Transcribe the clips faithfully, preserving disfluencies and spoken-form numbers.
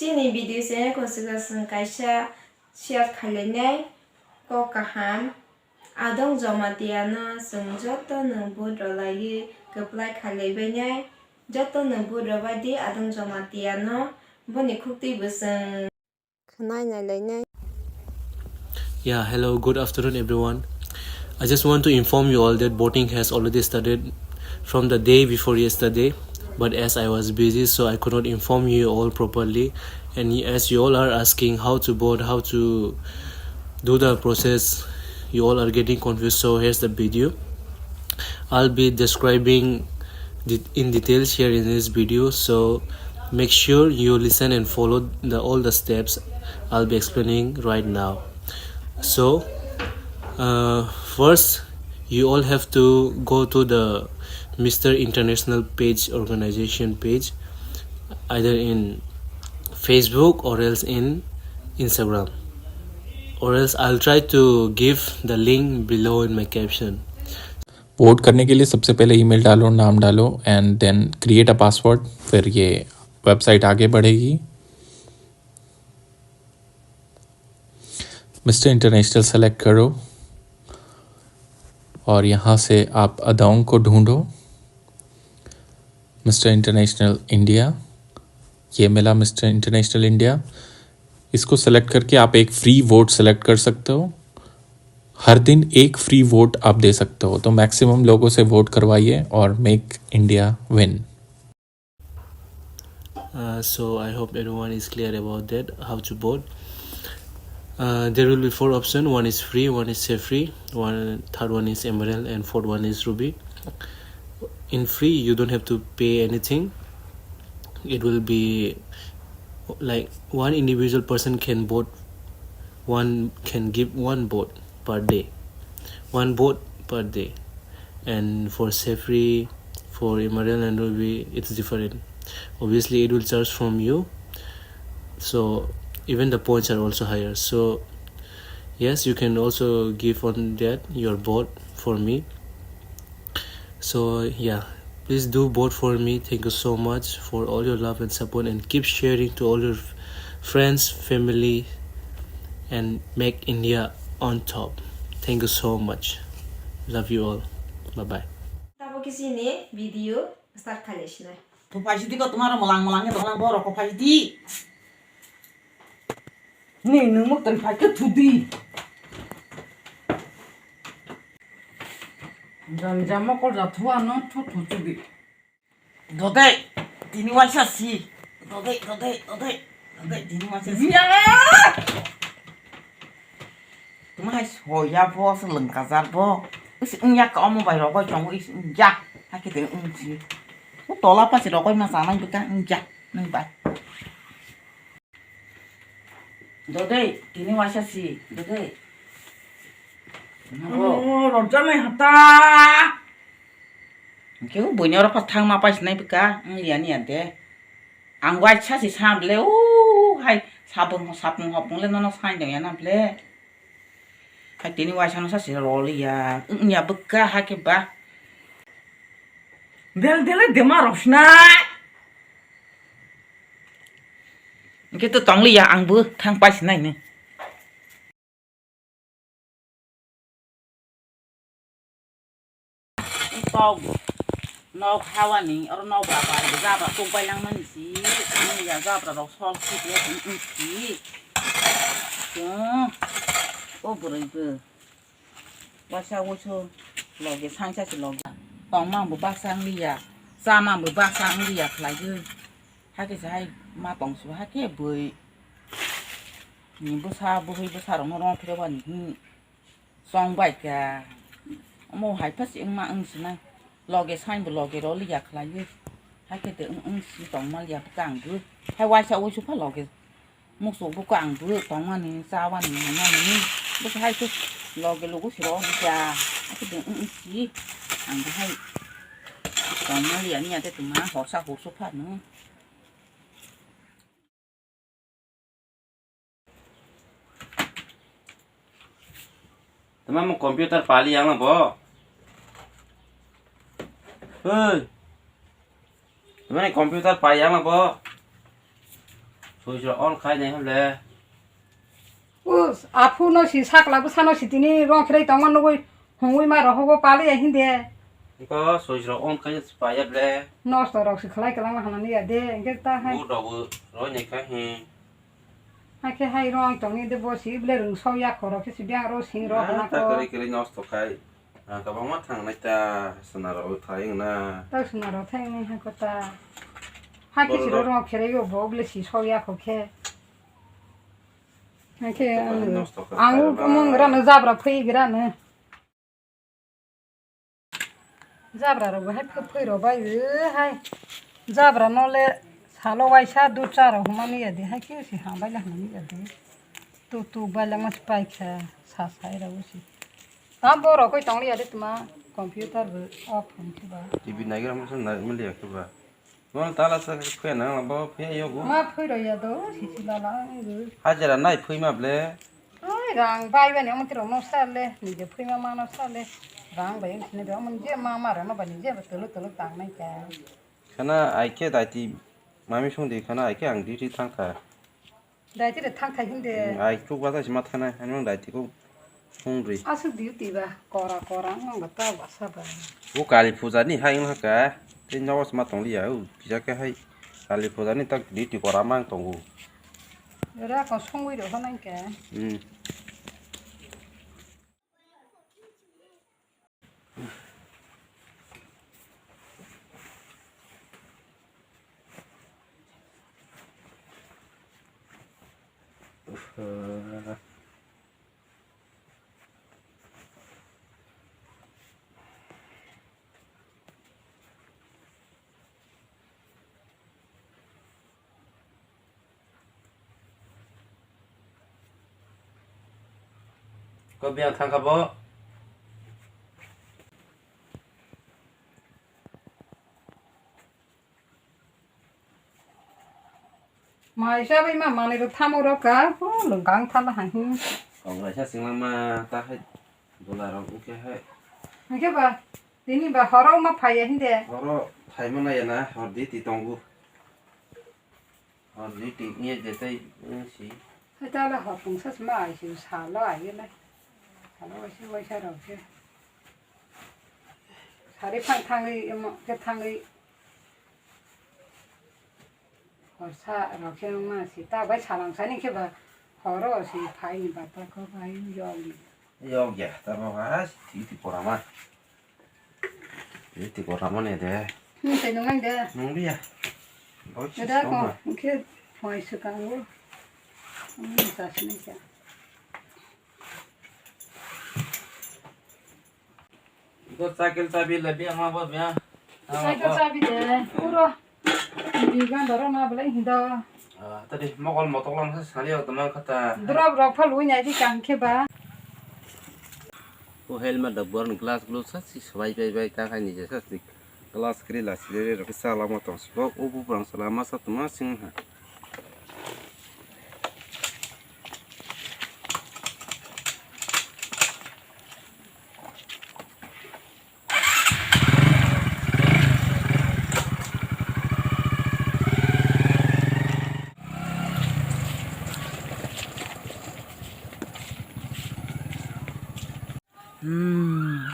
Chini video se kwswk swng kaisa share khainai kok kaham. Adong Jamatia no chwng joto no vote rwlaiwi kwplai khailaibainai. Joto no vote rwbaidi Adong Jamatia no, boni khuktwi bo chwng khwnai nailainai. Yeah, hello, good afternoon, everyone. I just want to inform you all that voting has already started from the day before yesterday, but as I was busy, so I could not inform you all properly. And y- as you all are asking how to vote, how to do the process, you all are getting confused. So here's the video. I'll be describing de- in details here in this video, so make sure you listen and follow the all the steps I'll be explaining right now. So, uh, first, you all have to go to the Mr. International page, organization page, either in Facebook or else in Instagram, or else I'll try to give the link below in my caption. Vote करने के लिए सबसे पहले ईमेल डालो, नाम डालो and then create a password। फिर ये वेबसाइट आगे बढ़ेगी। मिस्टर इंटरनेशनल सेलेक्ट करो और यहाँ से आप अदौंग को ढूंढो। मिस्टर इंटरनेशनल इंडिया, ये मिला मिस्टर इंटरनेशनल इंडिया। इसको सेलेक्ट करके आप एक फ्री वोट सेलेक्ट कर सकते हो। हर दिन एक फ्री वोट आप दे सकते हो। तो मैक्सिमम लोगों से वोट करवाइए और make India win. Uh, so I hope everyone is clear about that, how to vote. Uh, there will be four options. One is free, one is Safri, one third one is Emerald, and fourth one is Ruby. In free, you don't have to pay anything. It will be like one individual person can vote, one can give one vote per day, one vote per day. And for Safri, for Emerald and Ruby, it's different. Obviously, it will charge from you, so even the points are also higher. So yes, you can also give on that your vote for me. So yeah, please do vote for me. Thank you so much for all your love and support, and keep sharing to all your f- friends, family, and make India on top. Thank you so much. Love you all. Bye bye. Tabo khe chini video start khailai sinai. Ko phaisidi ko, tomaro molang molang khe tongna borok ko phaisidi. Ni nwng muktan phai khe thudi. Janja mokol ja thua no thu thu chudi. Dodei, tini waisa si. Dodei, dodei, dodei, dodei, tini waisa si. Tuma hai soya bo, se lengkajak bo. Isi wngya ka omo bai rogoi tongo, isi wngya. Hakhe tini wngsi. O tola pasi rogoi ma chanai bwkha wngya, nwng bai. Dodei, tini waisa si, dodei. Nabo. Ano, rojak nai hata. Hingke o buini oro pa thangma paisinai bwkha, wng liya niya de. Ang waisa si sa bwle, o hai sapung, sapung hopung le nono sai dong ya na bwle. Hai tini waisa no sa si roliya, wng ya bwkha hakhe ba. Del dele dema rosnai. Hingke to tong liya, ang bo thang paisinai ni. Tok nok hawani, oro nok bra bai, jabra tok bai langmani si, ani ya jabra rok sol si, si, si. Hmm. O bwrwi bo. Waisa wuisu loge sangsa si loge. Tongma ang bo baksa ang liya, chama ang bo baksa ang liya khlai gwi. Hakhe se hai ma tong si, hakhe bwrwi. Ni bwsa, bwrwi bwsa rok no rong phiro ba ni, hmm. Chong bai kha. Omo hai pha si wngma wng sinai. Loge sain bo loge rw liya khlaiwi. Hai khe de wng wng si tong ma liya bwkha ang bo. Hai waisa wuisu pha loge. Muksuk bwkha ang bo tong mani, cha wani, nung mani. Bwkha hai khe loge lugu si rw liya. Hai khe de wng wng si. Ang bo hai tong ma liya niya de tuma horsa horsu pha no. Tama mo computer pali yang bo. Hei. Tama ni computer pali yang bo. Switch rok on khai nai hwnle. Us, aphu no si sakla bwsa no si tini rong khlai tongma nugui hungui ma rohogo pali ya hinde. Iko switch rok on khai paya ble. Nosto rok si khlai kwlangma hanani ya de, hwnkhe ta hai. Bu dogo roi nai kha hi. Hakhe hai rong tongni de bo si ble rwngsao ya khoro khe si biang ro sing ro Ah, hana ta ko. Kwrwi kwrwi nosto khai. Ah, kwbangma thangnai ta, swnaro thai wngna. Ta swnaro thai wngni hai kota. Hai khe Boro siro rok. Rong kherego bo ble si so ya kho khe. Hai khe Kwbangma ang, nosto kha ang khai rok umung na. Grano jabra phui grano. Jabra rok bo hai phui phui rok bai hai. Jabra no le salo waisa dutsa rok hwnmani ya di hai khe si ha bai le hwnmani ya di. Tu tu bai le mas pai kha sa sai rok si. Tam borok koi tong liya de tuma computer bo off hwn khe ba. T V naigra masa nai mili ya khe ba. Mo tala sa khe na bo phe yo bo. Ma phui ro ya do si si la la ngu. Hajara nai phui ma ble. Ai rang bai bani omo khe rok no sa le, nije phui ma ma no sa le. Rang bai sini be omo je ma ma rok no bani je tolo tolo tang nai ka. Khana ai khe dai ti mami sung di khana ai khe ang duty thang kha. Daiti de thang thai hinde. Ai chuk bata sima thana, ano daiti ko hungri. Asuk duty ba, kora kora, ang ba ta basa ba. O Kali puja ni hai wng haka, tei nogo sima tong liya, o kisa khe hai Kali puja ni tak duty kora mang tongo. Era ko songwi ro hwnang khe. Hmm. Ko biyang thang kha bo. Mai sabai ma manwi rok thamo rok ka, oh, lwng kang thala hai. Kok lai sa singlang ma ta hai. Bola rok wngkhe hai. Hwnkhe ba, tini ba horo ma phaiya hinde. Horo phaima naiya na, hor di ti tongo. Hor di ti nge je tai, eh, si. Hai ta la hor pungsa sima ai si, salo ai le. Salo ai si, waisa rok se. Sari phang thangwi, emo khe thangwi. Horsa rok khe wngma si ta bai salang sani khe ba horo si phai ni bata kho bai yog ni. Yog ya ta ba ba si ti ti kora ma. Ti ti kora ma ne de. Ni te nung de. Nung dia. Bai si Ada song ko ma. Khe phai su ka wo. Ni sa sini kya. Iko cycle chabi le biya ma bo biya. Cycle chabi de puro. Bigan doro ma belai hindo. Ah, tadi mokol motok lam sa sali o tama kata. Drop rok pha lui nai di kang khe ba. O helmet da bor glass glass sa si swbai bai bai ta khai ni je sa si glass kri la si re rok sa lama tong si bo o bu brang sa lama sa tuma sing ha. Hmm,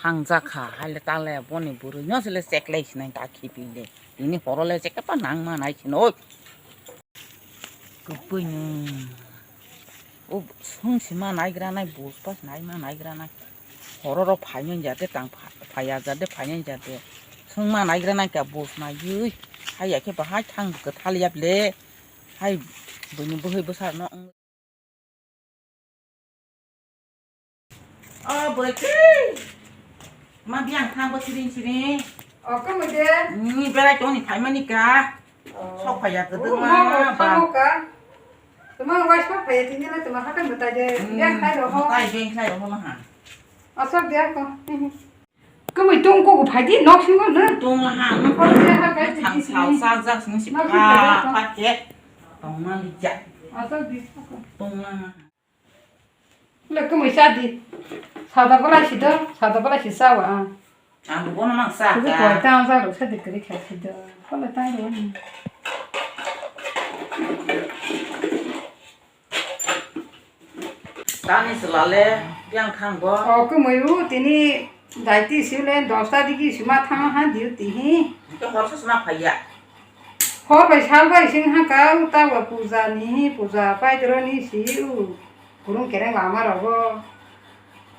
thangjak kha, hai le ta le boni bwrwi no se le cheklai sinai ta khibi le. Tini horo le chekpa nang ma nai sino. Kwpwino. O swng sima naigra nai, bus pas nai ma naigra nai. Horo rok phai nai ja de, tang pha-, phai ya ja de, phai nai ja de. Swng ma naigra nai ka bus nai ui. Hai ya khe bahai thang kwthal ya ble. Hai bini bwhwi bwsa no. O bwrwi twi. Ma biyang thang bo siring siring. O, kwmwi de? Ni berai tong ni phaimani ka. O. Sok phaiya kwdwkma ba. Tamo ka. Tamo wai sok phaiya tini le tamo hakan bwtai de. Hmm, biyang khai roho. Tai biyang khai roho ma ha. Asok de ko. Kwmwi tong kuku phai di nok singo no. Tong ha no. Ko de ha kai. Thang sal sal jak sing si pha pha ke. Tong ma li jak. Asok di. Tong ma. Le kwmwi cha di. Sada bwlai si do, sada bwlai si cha wa. Ang bo bono mang cha ka. Koi ta ang cha ro sa di kwrwi kha si do. Ko le ta ro ni. Tani chwla le biyang thang bo. O kwmwi o tini daiti sile dosta digi sima thang ha duty hi. Hwnkhe hor sasma phaiya. Hor bai sal bai sing ha ka o ta ba puja ni hi puja paidro ni si o. Kurung kereng lama rogo.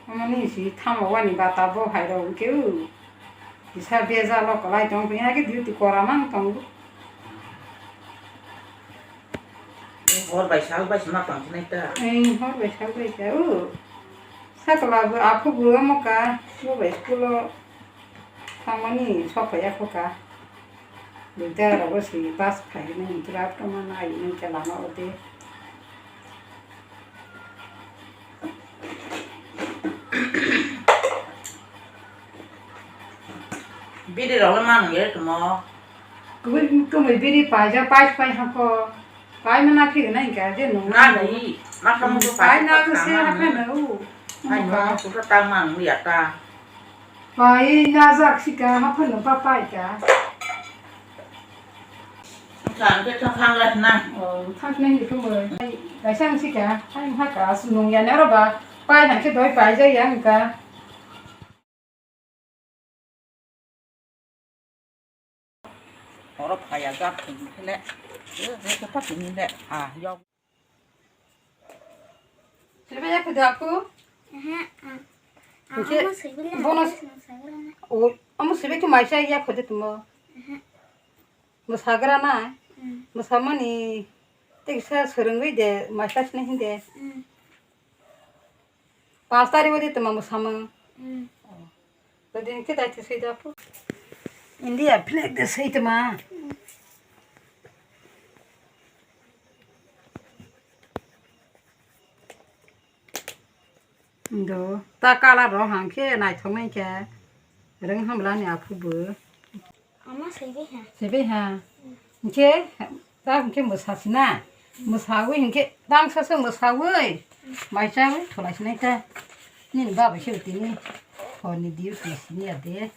Amoni si thamo wani bata bo hai rok hwnkhe o. Kisa bejalo kwlai tong tong ya khe duty kora mang tongo. Hor bai sal bai se ma tong sinai ta. Ei, hor bai sal bai ta o. Sakla bo aphu bo amo ka, bo bai school o thangmani sok phai ya kho ka. Duita rogo si bus phai nai, duita tongma nai, nai khe lama o de. Biri rok le manwi ye tongmo. Kwmwi, kwmwi biri paijak, pais pai hapho. Pai mana phigna hingka je nung. Na di, ma khamu ko pai pai na ko se haphe na u. Pai ma ko ta mang ya ta. Pai na jak sika haphe no pa pai ka. Thang ke thang thang la na. Oh, thang ne ni ko mo. Pai sang sika, pai ha ka su nung ya na ro ba. Pai na ke doi pai ja ya hingka. Oro phaiya jak thwng khe le, eh, eh, khe pa tini le, ah, yok. Sebe ya khuda aku? Aha, ah. Ah, hingke amo sebe le, bono amo sebe le. O, amo sebe khe maisa ya khuda tumo. Aha. Mo sagra na? Hmm. Mo samani, teksa swrwngwi de, maisa sini hinde. Hmm. Pas tarikh o de tongma mwsamung. Hmm. Todin khe daitwi swi da phu. India flag de swi tongma. Ndo, ta colour rok hang khe naithok nai khe. Rwng hamla ni aphu bo. Ama saibai ha. Saibai ha. Hingke, ta hingke mwsasina. Mwsawi hingke, tang sasa mwsawi. Mai chawi, thulai sinai ta. Nini baba se tini. Hor ni duty sini ade.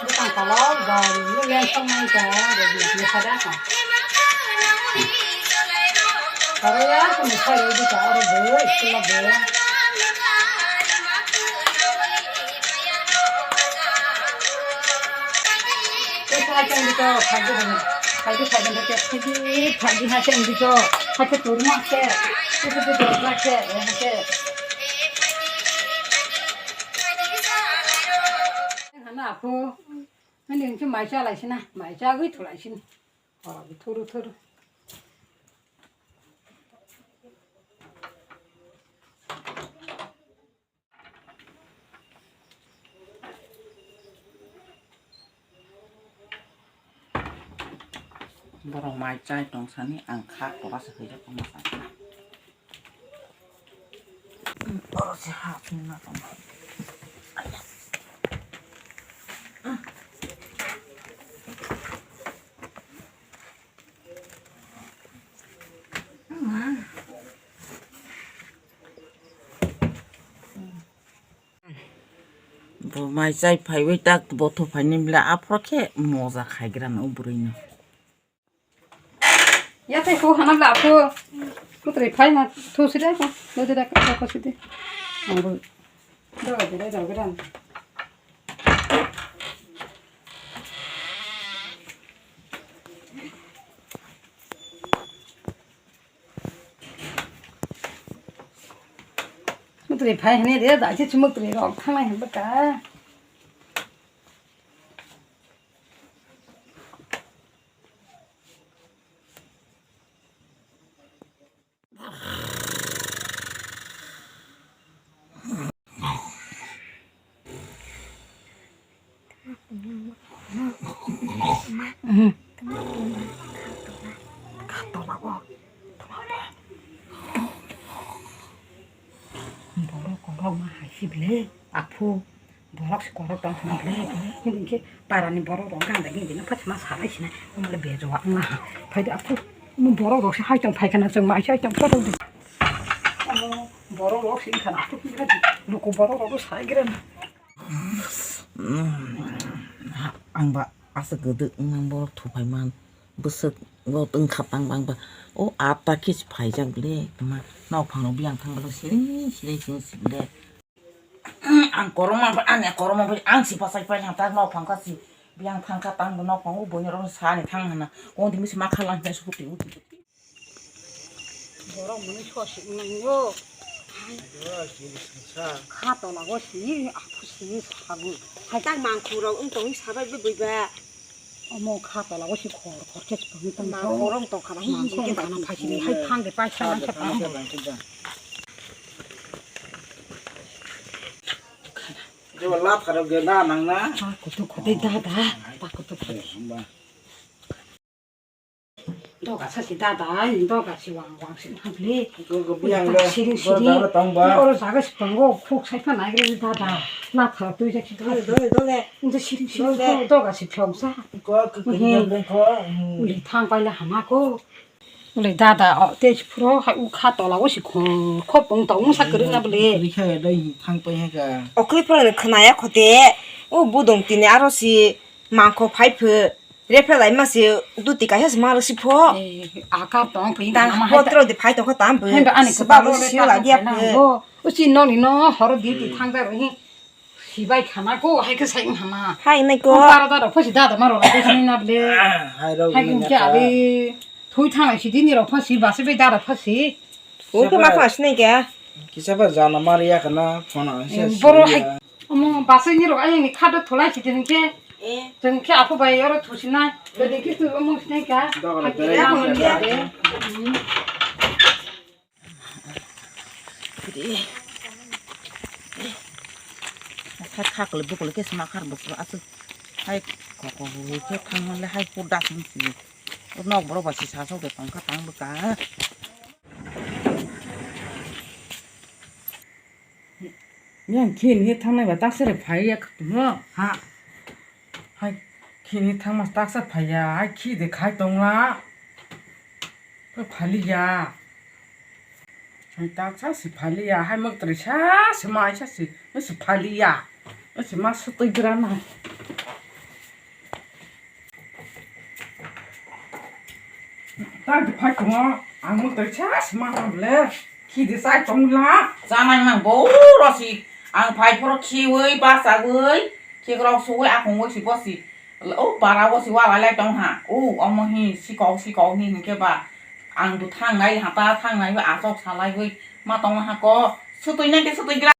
Bwtang kolok ba rwui yang tongmani ka, ready ni sada ka. Aro ya, kung sai rwui di ka, aro bo, school o bo. Tei kha chang di to, phagi phagi, phagi phagi, phagi phagi ha chang di to, ha khe turma khe, khe khe khe khe, ha khe. Hana aphu, nini hingke mai cha lai sina, mai cha gwi thulai sini. Oh, thuru thuru. Borok mai chai tong sani ang kha tora se khaijak tongma sakha. Oro se ha phunna tong. Bo mai chai phaiwi tak bothop phaini bwle aphuru khe moja khaigrana o bwrwino. Yathai kho hana bwle aphu. Kutri phai na thu sidi ko, dodi da ka ko sidi. Ang bo. Dodi da da gran. Mutri phai hini de da chi chumuk tri rok thangnai hin baka. Borok, borok ma hai si bile, aphu. Borok se korok tong phano bile, bile. Hindi khe parani borok rok ganda gindi no phai ma salai sina. Umle bejo wa nga. Phai da aphu. Borok rok se hai tong phai kana chwng mai hai tong photo di. Borok rok se khana aphu. Luku borok rok sai gira. Ang ba asa gede nang borok thupai man. Bwswk bo tong kha tang bang ba. O atta kis phai jak bile. Ma nok phano biang thang bile siri siri siri siri bile. Ang koroma, ani koroma bai ang si pasai pai lang tak nok phang ka si. Biang thang kha tang nok phang u bonya rong sa ni thang hana. Kon di misi ma kha lang hina sukuti uti. Borok muni so si nang yo. Kha to lago si, aku si sagu. Hai tak mangkhu rok wng tong sabai bui bui ba. Omo kha tola o si khor khor khe tong tong. Ma khorong tong khana hi hi khe khana phai sini hai thang de paisa lang khe tang. Jeba la pharo ge na nang na. Pa kutu khode da da. Pa kutu khode. Doga sa si da da, doga si wang wang si na ble. Go go biang le. Siri siri. Oro jaga si tongo khuk sai pha nai gre da da. La pharo tui jak si da. Dole dole. Inta siri siri doga si thong sa. Ko ko ko ko ko. Uli thang paila hama ko. Uli dada o te phuro hai u kha tola o si khon khop pung tong sa kwrwi na bole. Uli kha dai thang pai ha ka. Okli phro khna ya khote. O budong tini aro si mangkho phai phu. Re phra lai ma si duti kaisa si ma ro si pho. Aka tong phi. Dan ma hai potro de phai tong kho tam phu. Hai ba ani ko ba lo si la dia phu. O si no ni no horo di ti thang da ro hi. Sibai khana ko, hai khe sai wng hana. Hai nai ko. Bara dara phosi dada maro lai khe na ble. Hai rok. Hai khe ari thui thang si dini rok phosi basi bai dara phosi. Ung khe ma khna sinai khe. Kisa ba jana mari ya khana phone ang se. Boro hai omo basi ni rok ayang ni khado thulai si din khe. Jeng khe apho bai oro thusinai. Jadi khe tu omo sinai kha. Dogra hai khe dere ya dere. Kiri. Hai khakle bukle khe sma khar bukle aswk. Hai koko hui khe thangmale hai hur das wng si. Nok borok bai si sa sok de tong kha tang bwkha. Yang khin he thangnai ba taksere phai ya khatungno ha. Hai khini thangma taksa phaiya, hai khi de khai tongla. Phai phaliya. Hai taksa si phaliya, hai mok trai sa si mai sa si, si phaliya. Si ma sutui gra na. Tak de phai tongo, ang mok trai sa si ma ha ble. Khi de sai tongla. Chanai mang bo ro si, ang phai phoro khiwi, basawi, khikrok suwi, akungwi si bo si. O bara o si walai lai tong ha. O omo hi sikok sikok hi hinkhe ba ang bo thangnai ha ta thangnai bai asok salai bai ma tong ha ko. Sutui nai khe sutui gra.